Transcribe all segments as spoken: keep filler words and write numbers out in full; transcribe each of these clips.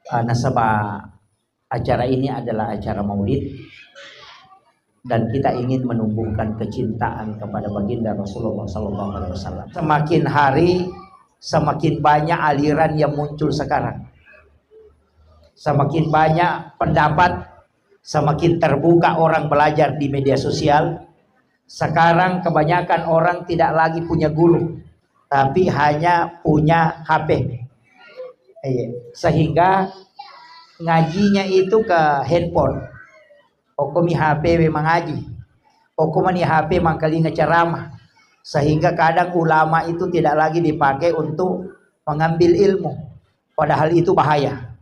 Eh, nasaba acara ini adalah acara maulid dan kita ingin menumbuhkan kecintaan kepada baginda Rasulullah sallallahu alaihi wasallam. Semakin hari, semakin banyak aliran yang muncul sekarang. Semakin banyak pendapat, semakin terbuka orang belajar di media sosial. Sekarang kebanyakan orang tidak lagi punya guru, tapi hanya punya H P. Iya. Sehingga ngajinya itu ke handphone. Okkomi H P we mangaji. Okko mani H P mangkalinga ceramah. Sehingga kadang ulama itu tidak lagi dipakai untuk mengambil ilmu. Padahal itu bahaya.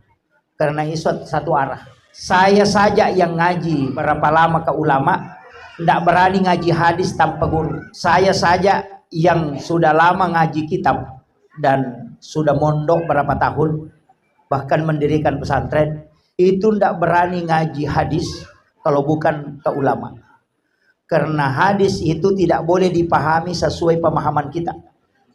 Karena itu satu arah. Saya saja yang ngaji berapa lama ke ulama, ndak berani ngaji hadis tanpa guru. Saya saja yang sudah lama ngaji kitab dan sudah mondok berapa tahun, bahkan mendirikan pesantren, itu ndak berani ngaji hadis kalau bukan ke ulama. Karena hadis itu tidak boleh dipahami sesuai pemahaman kita,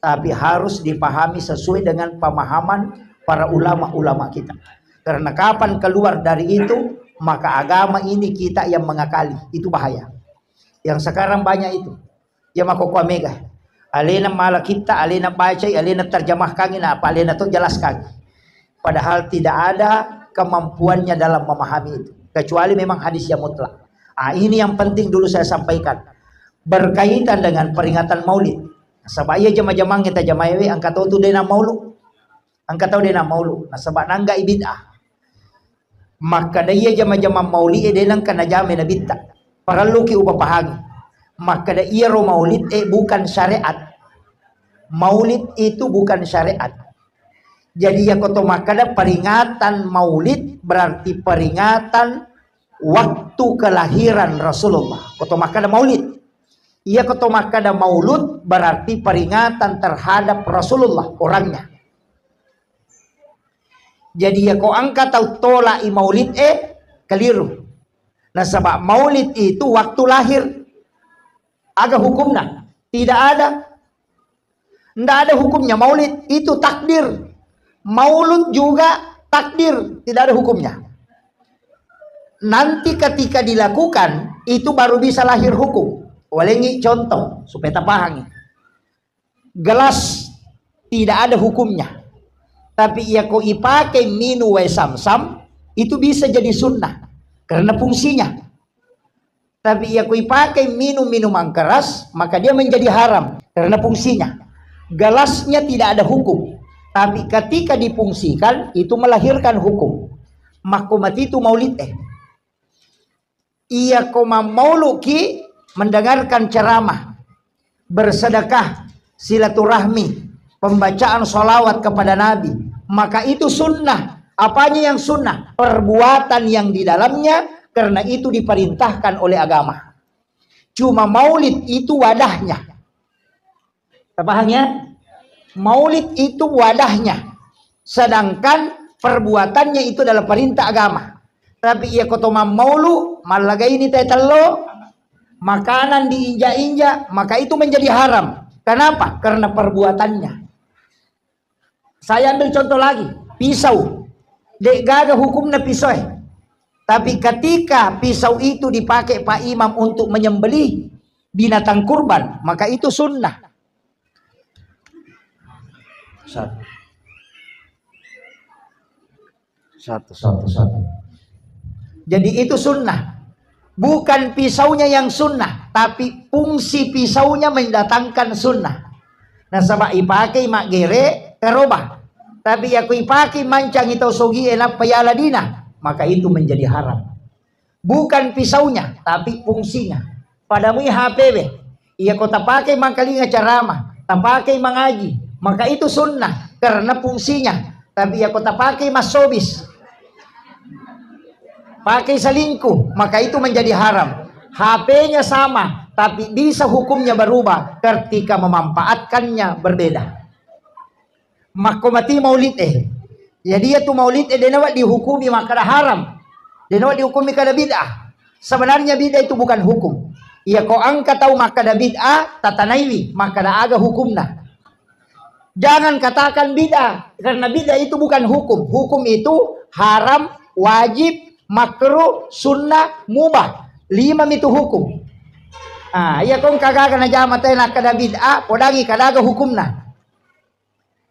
tapi harus dipahami sesuai dengan pemahaman para ulama-ulama kita. Karena kapan keluar dari itu, maka agama ini kita yang mengakali. Itu bahaya. Yang sekarang banyak itu. Ya, makkokkoe mega. Alena mala kitta, alena bacai, alena terjemahkangi, na apa alena to jelaskangi. Padahal tidak ada kemampuannya dalam memahami itu. Kecuali memang hadis yang mutlak. Ah, ini yang penting dulu saya sampaikan. Berkaitan dengan peringatan maulid. Nasaba iya jama-jamang kita jamaewe, angka to tu dena maulu. Angka tau dena maulu. Nasaba nangga bid'ah. Makkada iya jama-jamang mauli e de nengka najama nabitta. Parelluki upapahangi. Makkada iyaro maulid e bukan syariat. Maulid itu bukan syariat. Jadi, iya koto makkada peringatan maulid berarti peringatan waktu kelahiran Rasulullah. Koto makkada maulid. Iya koto makkada maulud berarti peringatan terhadap Rasulullah orangnya. Jadi, iya ko angka tau tolak i maulid e, keliru. Nasaba maulid itu waktu lahir. Aga hukumna? Tidak ada. Ndak ada hukumnya maulid, itu takdir. Maulud juga takdir, tidak ada hukumnya. Nanti ketika dilakukan, itu baru bisa lahir hukum. Walengi contoh supaya tapahangi. Gelas tidak ada hukumnya. Tapi iya ko ipake minu wae samsam, itu bisa jadi sunnah karena fungsinya. Tapi iya ko ipake minum minuman keras, maka dia menjadi haram karena fungsinya. Gelasnya tidak ada hukum, tapi ketika difungsikan itu melahirkan hukum. Makko matitu maulid eh. Iya ko mammauluki mendengarkan ceramah, bersedekah, silaturahmi, pembacaan salawat kepada Nabi, maka itu sunnah. Apanya yang sunnah? Perbuatan yang di dalamnya, karena itu diperintahkan oleh agama. Cuma maulid itu wadahnya. Terpaham ya? Maulid itu wadahnya, sedangkan perbuatannya itu adalah perintah agama. Tapi iya koto mammaulu, mallagaini teh tello, makanan diinjak-injak, maka itu menjadi haram. Kenapa? Karena perbuatannya. Saya ambil contoh lagi, pisau. Dek gaga hukumna pisau eh. Tapi ketika pisau itu dipakai Pak Imam untuk menyembelih binatang kurban, maka itu sunnah. Satu. Satu, satu, satu. Jadi itu sunnah. Bukan pisaunya yang sunnah, tapi fungsi pisaunya mendatangkan sunnah. Nasaba ipake maggere karoba. Tapi iya ko ipake mancangi tau sogi e nappa yala dina, maka itu menjadi haram. Bukan pisaunya, tapi fungsinya. Padamui H P we. Iya ko tapake mangkalinga ceramah, tapake mangaji, maka itu sunnah karena fungsinya. Tapi iya ko tapake massobis, pakai selingkuh, maka itu menjadi haram. H P-nya sama, tapi bisa hukumnya berubah ketika memanfaatkannya berbeda. Makko mati maulid eh. Jadi iya tu maulid eh denawa dihukumi makkada haram. Denawa dihukumi kada bid'ah. Sebenarnya bid'ah itu bukan hukum. Iya ko angka tau makkada bid'ah, tatanaiwi makkada aga hukumna. Jangan katakan bid'ah, karena bid'ah itu bukan hukum. Hukum itu haram, wajib, makruh, sunnah, mubah. Lima mitu hukum. Ah, iya kong kagaga najama tena kada bid'ah, podangi kadaga hukumna.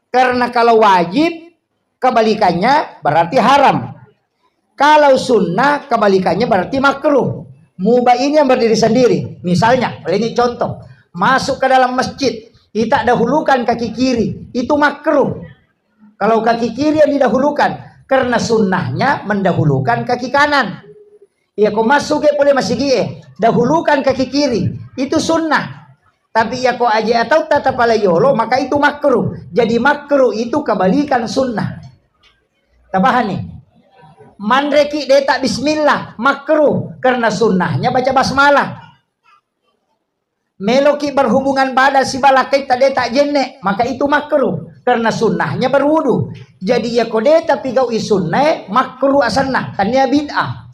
Karena kalau wajib, kebalikannya berarti haram. Kalau sunnah, kebalikannya berarti makruh. Mubah ini yang berdiri sendiri. Misalnya, ini contoh, masuk ke dalam masjid, kita dahulukan kaki kiri, itu makruh. Kalau kaki kiri yang didahulukan, karena sunnahnya mendahulukan kaki kanan. Iya, ko masuk ke pole masigi e, dahulukan kaki kiri, itu sunnah. Tapi iya ko aje atau tata pala yolo, maka itu makruh. Jadi makruh itu kebalikan sunnah. Tapahani? Manreki deta bismillah, makruh, karena sunnahnya baca basmalah. Meloki berhubungan badan sibawa lakkaita deta jenne, maka itu makruh, karena sunnahnya berwudu. Jadi iya ko deta pigaui sunnae, makruh asenna, tania bid'ah.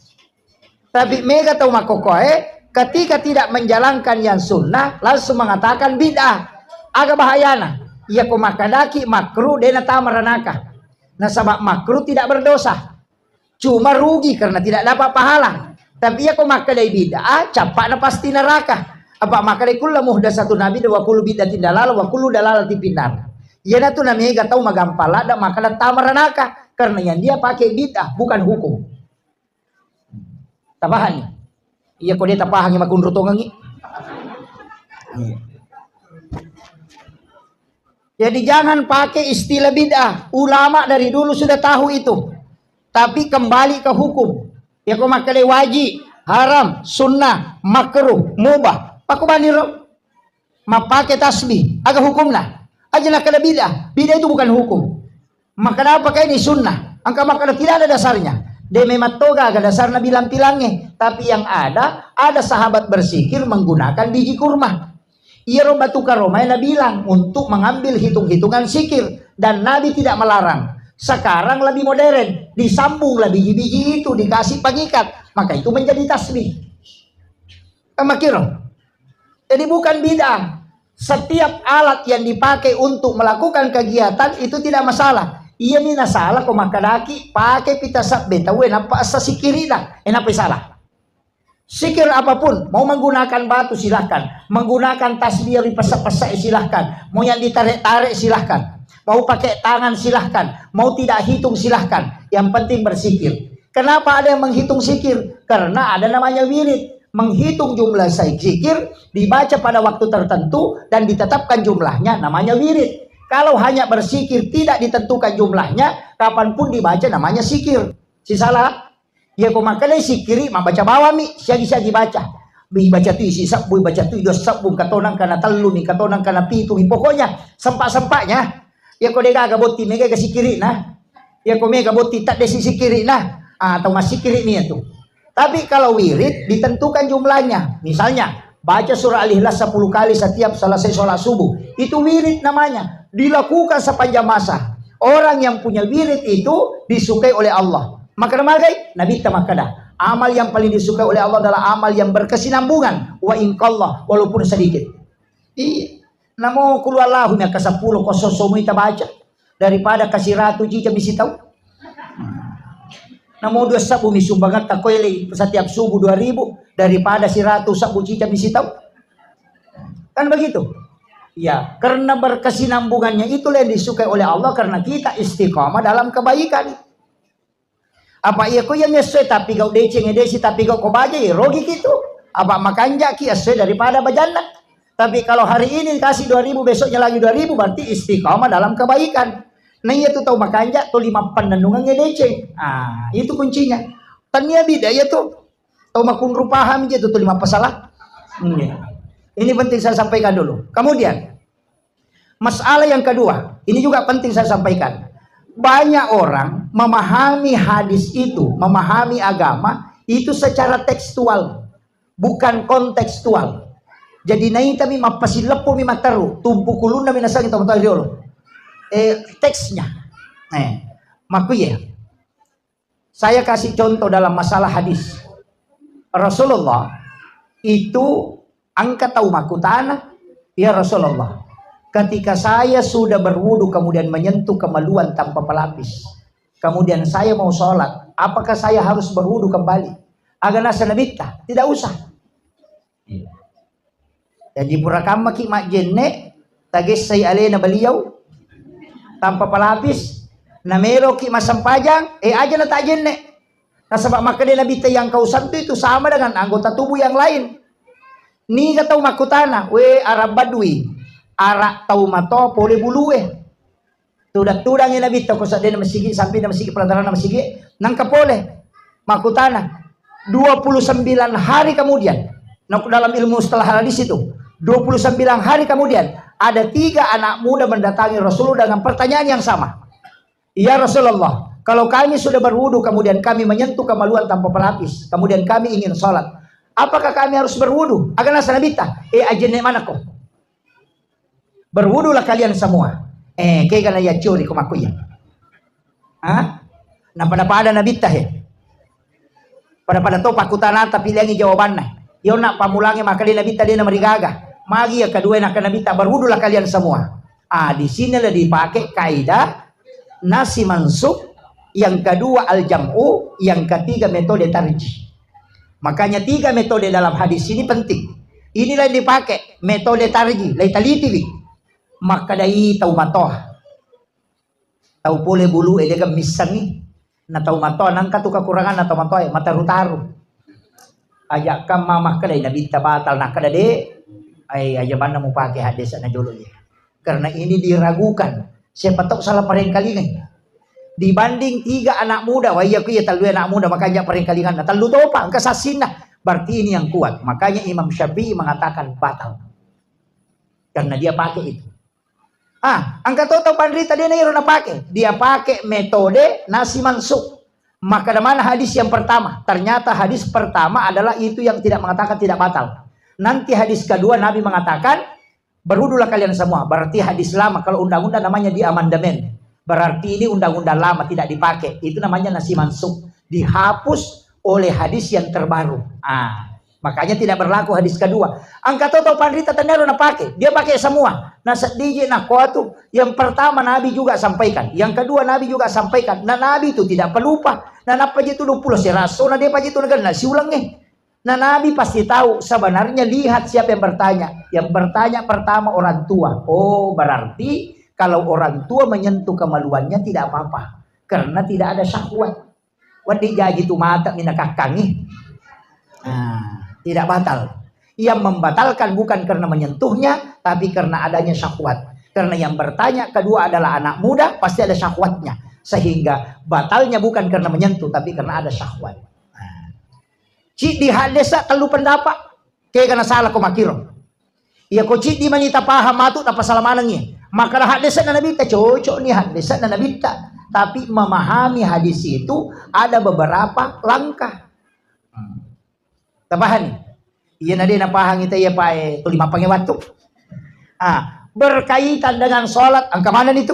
Tapi mega tau makkokkoe, ketika tidak menjalankan yang sunnah, langsung mengatakan bid'ah. Aga bahayana? Iya ko makkadaki makruh, dena tama ranaka. Nasaba makruh tidak berdosa. Cuma rugi karena tidak dapat pahala. Tapi iya ko makkedai bid'ah, cappa'na pasti neraka. Apa makkedai kullu muhdatsatun bid'ah wa kullu bid'atin dalalah wa kullu dalalatin finnar. Iyanatu namega tau magampang ladda makkeda tama ranaka karena yang dia pakai bid'ah, bukan hukum. Tapahani? Iya ko de tapahangi makunru tongengi. Jadi jangan pakai istilah bid'ah. Ulama dari dulu sudah tahu itu. Tapi kembali ke hukum. Ya ko makkeda wajib, haram, sunnah, makruh, mubah. Pakubaniro. Mappake tasbih, aga hukumna? Aja nakkeda bid'ah. Bid'ah itu bukan hukum. Makkeda apa ini sunnah? Engka makkeda tidak ada dasarnya. De memang toga aga dasarna bilang-bilangnge. Tapi yang ada, ada sahabat bersikir menggunakan biji kurma. Iyaro batu karomai nabilang untuk mengambil hitung-hitungan sikir. Dan Nabi tidak melarang. Sekarang lebih modern, disambunglah biji-biji itu, dikasih pengikat. Maka itu menjadi tasbih. Kan makiro. Jadi bukan bid'ah. Setiap alat yang dipakai untuk melakukan kegiatan itu tidak masalah. Iya mina salah ko makkadaki pakai pita sabbe tau enapa asa sikirina. Enapa salah? Sikir apapun, mau menggunakan batu silahkan, menggunakan tasbih yang dipesek-pesek silahkan, mau yang ditarik-tarik silahkan, mau pakai tangan silahkan, mau tidak hitung silahkan, yang penting bersikir. Kenapa ada yang menghitung sikir? Karena ada namanya wirid. Menghitung jumlah sai-, sikir dibaca pada waktu tertentu dan ditetapkan jumlahnya namanya wirid. Kalau hanya bersikir tidak ditentukan jumlahnya, kapanpun dibaca namanya sikir. Sisala, iya ko makkedai sikiri, mabbaca bawami, siagi-siagi baca. Ibaca tu isi sebbu, ibaca tu dua sebbu, katonang kana tellu mi, katonang kana pitu mi. Pokoknya sempat-sempatnya. Iya ko degaga botti mega sikirina. Iya ko mega botti tak desi sikirina. Ah, atau masih kiri mi itu. Tapi kalau wirid ditentukan jumlahnya. Misalnya, baca surah Al-Ikhlas sepuluh kali setiap selesai sholat subuh. Itu wirid namanya. Dilakukan sepanjang masa. Orang yang punya wirid itu disukai oleh Allah. Maka magai Nabi ta makkeda, amal yang paling disukai oleh Allah adalah amal yang berkesinambungan. Wa in qalla, walaupun sedikit. Iya. Namo kulu Allahu mi akka sepuluh ko sosomu ita baca. Daripada kasiratu jija misi tau. Namo dua sebbu mi sumbangatta koele setiap subuh dua ribu daripada siratu sebbu jija misi tau. Kan begitu? Ya, karena berkesinambungannya itulah yang disukai oleh Allah karena kita istiqamah dalam kebaikan. Apa iya ko iya mi essoe tapi gau deceng, desi tapi gau ko baja, ya rogi kitu. Apa makanjaki essoe daripada bajanna. Tapi kalau hari ini dikasih dua ribu, besoknya lagi dua ribu, berarti istiqamah dalam kebaikan. Nah, iya tu tau makanja, tu lima pennennungan deceng. Ah, itu kuncinya. Tania bida iya tu. Tau makunru paham je tu, tu lima pesalah. Hmm, iya. Ini penting saya sampaikan dulu. Kemudian, masalah yang kedua, ini juga penting saya sampaikan. Banyak orang memahami hadis itu, memahami agama itu secara tekstual, bukan kontekstual. Jadi naita mi mappasileppu mi matteru, tumpu kulunna mi nasengi tau-tau riolo. Eh, teksnya. Eh, makkuye. Saya kasih contoh dalam masalah hadis. Rasulullah itu angka tau makkutana, "Ya Rasulullah, ketika saya sudah berwudu kemudian menyentuh kemaluan tanpa pelapis, Kemudian saya mau sholat, apakah saya harus berwudu kembali? Aga nasa Nabitta, tidak usah. Iya. Jadi pura kammaki majjenne, tagessai alena beliau tanpa pelapis, nameloki massempajang, eh, aja na tajenne. Nasaba makkeda Nabitta, yang kau sentuh itu sama dengan anggota tubuh yang lain. Niga tau makkutana, we, ara badui, ara tau mato pole bulue. Tudang-tudangi Nabitta ko seddena masigi, sampina masigi, pelataranna masigi, nangka pole. Makkutana, dua puluh sembilan hari kemudian, nah, dalam ilmu mustalah hadis itu, dua puluh sembilan hari kemudian, ada tiga anak muda mendatangi Rasulullah dengan pertanyaan yang sama. "Ya Rasulullah, kalau kami sudah berwudu, kemudian kami menyentuh kemaluan tanpa pelapis, kemudian kami ingin sholat, apakah kami harus berwudu?" Aga nasa Nabitta, eh, ajenne manako. Berwudulah kalian semua. Eh, kega na yaccuri ko makkuya. Ha? Na pada-pada Nabitta he. Pada-pada to pakkutana, tapi liangi jawabanna. Yona pamulangi makkeda Nabitta de namarigaga. Magi ya kedua, na Nabitta, "Berwudulah kalian semua." Ah, di sinilah dipakai kaidah nasi mansukh, yang kedua al-jam'u, yang ketiga metode tarjih. Makanya tiga metode dalam hadis ini penting. Inilah yang dipakai, metode tarjih, lai talitiwi. Makkedai tau matoa. Tau pole bulu e, dega missengi. Na tau matoa, nangka tu kekurangan na tau matoa e, mataru-taru. Aja kamma makkedai Nabitta batal, nakkeda de, ai aja banna mupake haddesa na jolo ye. Karena ini diragukan. Siapa tahu salah parengkalingai. Dibanding tiga anak muda, wah iya ku iya tellu anak muda, makanya parengkalinganna. Tellu topa, engka sassinna. Berarti ini yang kuat. Makanya Imam Syafi'i mengatakan batal. Karena dia pakai itu. Ah, engka to tau panrita de nairo napake. Dia pakai metode nasi mansukh. Maka mana hadis yang pertama? Ternyata hadis pertama adalah itu yang tidak mengatakan tidak batal. Nanti hadis kedua Nabi mengatakan, "Berwudulah kalian semua." Berarti hadis lama, kalau undang-undang namanya di amandemen. Berarti ini undang-undang lama, tidak dipakai. Itu namanya nasi mansukh. Dihapus oleh hadis yang terbaru. Ah, makanya tidak berlaku hadis kedua. Engka to tau panrita tenero napake, dia pakai semua. Nah, sedih je, nah, kuat tu. Yang pertama Nabi juga sampaikan, yang kedua Nabi juga sampaikan. Nah, Nabi itu tidak pelupa. Nah, napa je tu dua puluh seraso, nah, dia paje tu nagenna siulang eh. Nah, Nabi pasti tahu sebenarnya, lihat siapa yang bertanya. Yang bertanya pertama orang tua. Oh, berarti kalau orang tua menyentuh kemaluannya tidak apa-apa. Karena tidak ada syahwat. Wedding jaji tu mata minakakkangi. Nah, tidak batal. Yang membatalkan bukan karena menyentuhnya, tapi karena adanya syahwat. Karena yang bertanya kedua adalah anak muda, pasti ada syahwatnya. Sehingga batalnya bukan karena menyentuh, tapi karena ada syahwat. Nah. Ciddi haddesa tellu pendapat. Kega na sala ko makkiro. Iya ko ciddi mani tapaham matu, tapasala manengngi. Makkeda haddesa na Nabitta, cocok ni haddesa na Nabitta. Tapi memahami hadis itu ada beberapa langkah. Hmm. Tapahani? Iya na de napahang ita iya pae tuli mappange wattu. Ah, berkaitan dengan sholat, engka maneng itu?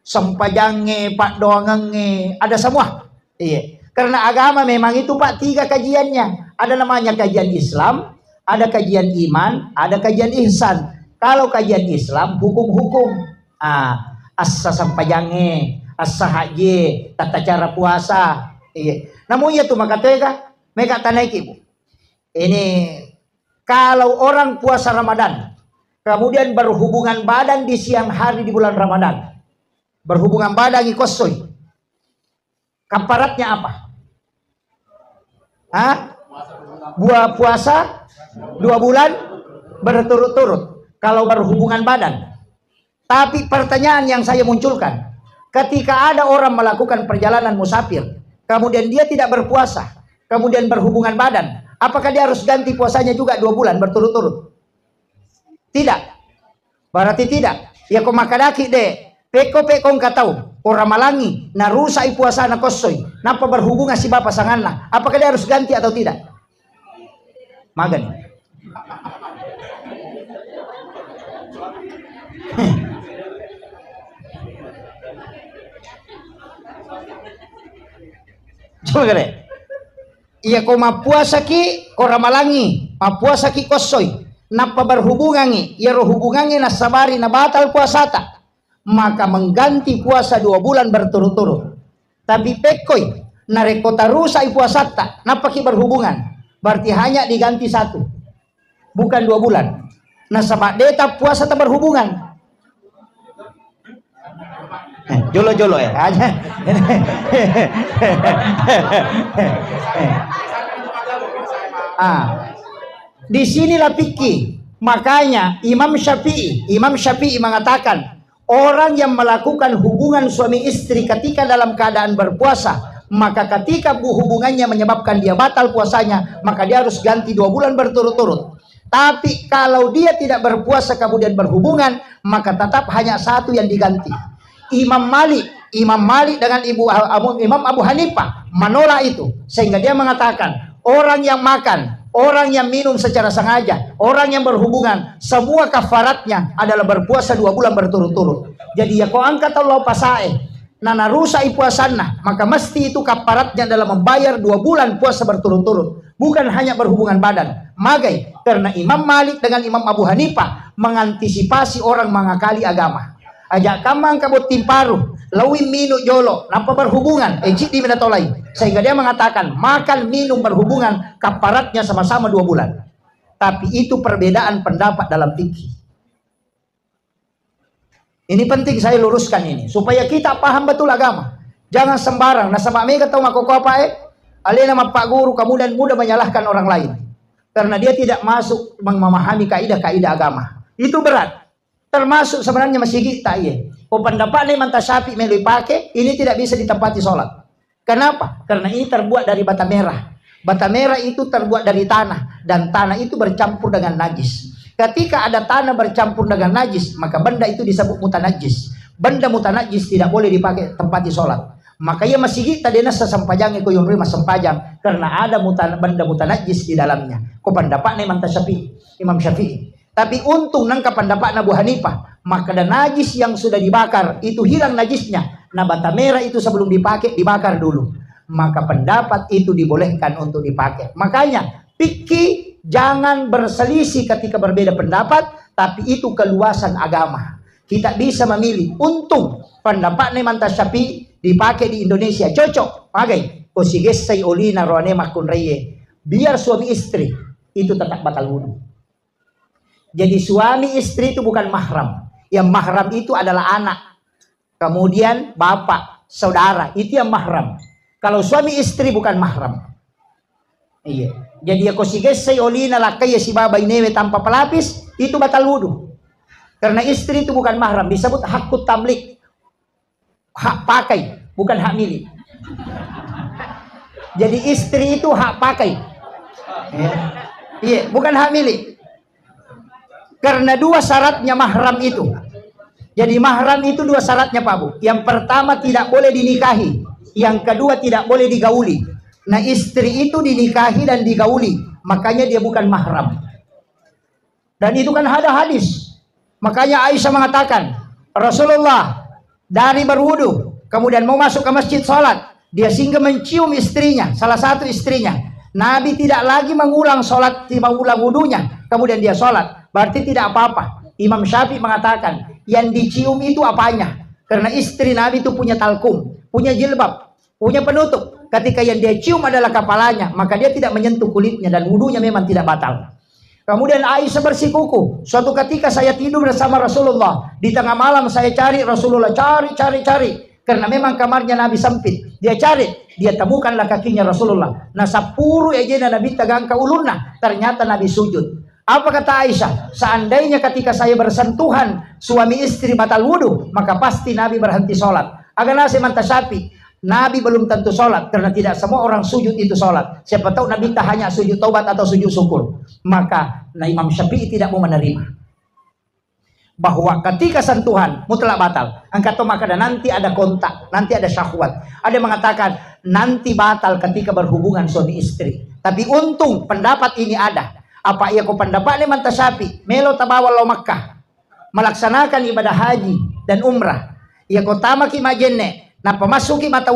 Sempajangnge, paddoangengnge, ada semua. Iya. Karena agama memang itu, Pak, tiga kajiannya. Ada namanya kajian Islam, ada kajian iman, ada kajian ihsan. Kalau kajian Islam, hukum-hukum. Ah, assa sempajangnge, assa haji, tata cara puasa. Iya. Namun iya tu makatega, mega tanaiki, Bu. Ini kalau orang puasa Ramadan, kemudian berhubungan badan di siang hari di bulan Ramadan, berhubungan badan ikossoi, kafaratnya apa? Hah? Buah puasa dua bulan berturut-turut. Kalau berhubungan badan. Tapi pertanyaan yang saya munculkan, ketika ada orang melakukan perjalanan musafir, kemudian dia tidak berpuasa, kemudian berhubungan badan, apakah dia harus ganti puasanya juga dua bulan berturut-turut? Tidak. Berarti tidak. Ya ko makadaki de, pekko pekko engka tau, ko ramalangi, narusai puasana kossoi, nappa berhubungan siba pasanganna, apakah dia harus ganti atau tidak? Magani. Coba kare. Iya ko mappuasaki, ko ramalangi, mappuasaki kossoi, nappa berhubungangi, iyaro hubungangi nassabari nabatal puasata, maka mengganti puasa dua bulan berturut-turut. Tapi pekkoi, narekko tarusai puasatta, nappaki berhubungan, berarti hanya diganti satu, bukan dua bulan. Nasaba de tappuasa taberhubungan. Eh, jolo-jolo ya. Ah, disinilah fikih. Makanya Imam Syafi'i, Imam Syafi'i mengatakan, orang yang melakukan hubungan suami istri ketika dalam keadaan berpuasa, maka ketika bu-, hubungannya menyebabkan dia batal puasanya, maka dia harus ganti dua bulan berturut-turut. Tapi kalau dia tidak berpuasa kemudian berhubungan, maka tetap hanya satu yang diganti. Imam Malik, Imam Malik dengan Ibu Abu, Imam Abu Hanifah menolak itu, sehingga dia mengatakan, orang yang makan, orang yang minum secara sengaja, orang yang berhubungan, semua kafaratnya adalah berpuasa dua bulan berturut-turut. Jadi, ya ko angka tau lao pasae, na narusai puasanna, maka mesti itu kafaratnya adalah membayar dua bulan puasa berturut-turut, bukan hanya berhubungan badan. Magai? Karena Imam Malik dengan Imam Abu Hanifah mengantisipasi orang mengakali agama. Aja kamma engka botting paru, lawi minum jolo, nappa berhubungan, eh, ciddi mena tolai. Sehingga dia mengatakan, makan minum berhubungan, kafaratnya sama-sama dua bulan. Tapi itu perbedaan pendapat dalam fikih. Ini penting saya luruskan ini, supaya kita paham betul agama. Jangan sembarang, nasaba mega tau makkokkoe, alena mappaguru, kemudian mudah menyalahkan orang lain. Karena dia tidak masuk mem-, memahami kaidah-kaidah agama. Itu berat. Termasuk sebenarnya masigi ta iye. Ko pendapatnya Imam Syafi'i melo ipake, ini tidak bisa ditempati sholat. Kenapa? Karena ini terbuat dari bata merah. Bata merah itu terbuat dari tanah, dan tanah itu bercampur dengan najis. Ketika ada tanah bercampur dengan najis, maka benda itu disebut mutanajis. Benda mutanajis tidak boleh dipakai tempati sholat. Maka ia masigi tadi nasa sempajangi ko yonroi massempajang, karena ada mutan-, benda mutanajis di dalamnya. Ko pendapatnya Imam Syafi'i, Imam Syafi'i. Tapi untung nengka pendapatna Abu Hanifah, maka ada najis yang sudah dibakar, itu hilang najisnya. Nah, bata merah itu sebelum dipakai, dibakar dulu. Maka pendapat itu dibolehkan untuk dipakai. Makanya, fikih jangan berselisih ketika berbeda pendapat, tapi itu keluasan agama. Kita bisa memilih. Untung pendapatna Imam Syafi'i dipakai di Indonesia, cocok. Magai? Ko sigessai olina roane makkunraie. Biar suami istri, itu tetap batal wudu. Jadi suami istri itu bukan mahram. Yang mahram itu adalah anak. Kemudian bapak, saudara, itu yang mahram. Kalau suami istri bukan mahram. Iya. Jadi ya ko sigessai olina lakkai ya sibawa bainewe tanpa pelapis, itu batal wudu. Karena istri itu bukan mahram, disebut hakut tamlik. Hak pakai, bukan hak milik. Jadi istri itu hak pakai. Ya. Iya, bukan hak milik. Karena dua syaratnya mahram itu. Jadi mahram itu dua syaratnya, Pak Bu. Yang pertama tidak boleh dinikahi, yang kedua tidak boleh digauli. Nah, istri itu dinikahi dan digauli, makanya dia bukan mahram. Dan itu kan ada hadis. Makanya Aisyah mengatakan, Rasulullah dari berwudu, kemudian mau masuk ke masjid sholat, dia singgah mencium istrinya, salah satu istrinya. Nabi tidak lagi mengulang sholat, mengulang wudunya, kemudian dia sholat. Berarti tidak apa-apa. Imam Syafi'i mengatakan, yang dicium itu apanya? Karena istri Nabi itu punya talkum, punya jilbab, punya penutup. Ketika yang dia cium adalah kepalanya, maka dia tidak menyentuh kulitnya dan wudunya memang tidak batal. Kemudian Aisyah bersikuku, suatu ketika saya tidur bersama Rasulullah, di tengah malam saya cari Rasulullah, cari, cari, cari, karena memang kamarnya Nabi sempit. Dia cari, dia temukanlah kakinya Rasulullah. Nah, sapuru ejena Nabi tegangka ulunna, ternyata Nabi sujud. Apa kata Aisyah? Seandainya ketika saya bersentuhan suami istri batal wudu, maka pasti Nabi berhenti sholat. Aga nase Imam Syafi'i, Nabi belum tentu sholat, karena tidak semua orang sujud itu sholat. Siapa tahu Nabi tak hanya sujud taubat atau sujud syukur. Maka, nah, Imam Syafi'i tidak mau menerima bahwa ketika sentuhan mutlak batal. Engka to makkeda nanti ada kontak, nanti ada syahwat. Ada yang mengatakan nanti batal ketika berhubungan suami istri. Tapi untung pendapat ini ada. Apa iya ko pendapatnya Imam Syafi'i, melo tabawa lao Makkah, melaksanakan ibadah haji dan umrah. Iya ko tamaki majenne, nappa massuki mata